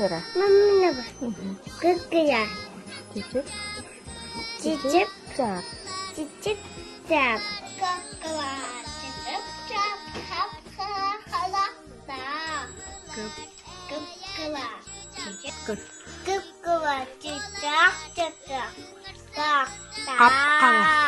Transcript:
Кыра. Кыра. Чичик. Чичик. Чап. Чичик чап. Кыра. Чичик чап. Хап хара хара та. Кып. Кып кыра. Чичик. Кып. Кып кыра. Чичак чичак. Так. Хап-хара.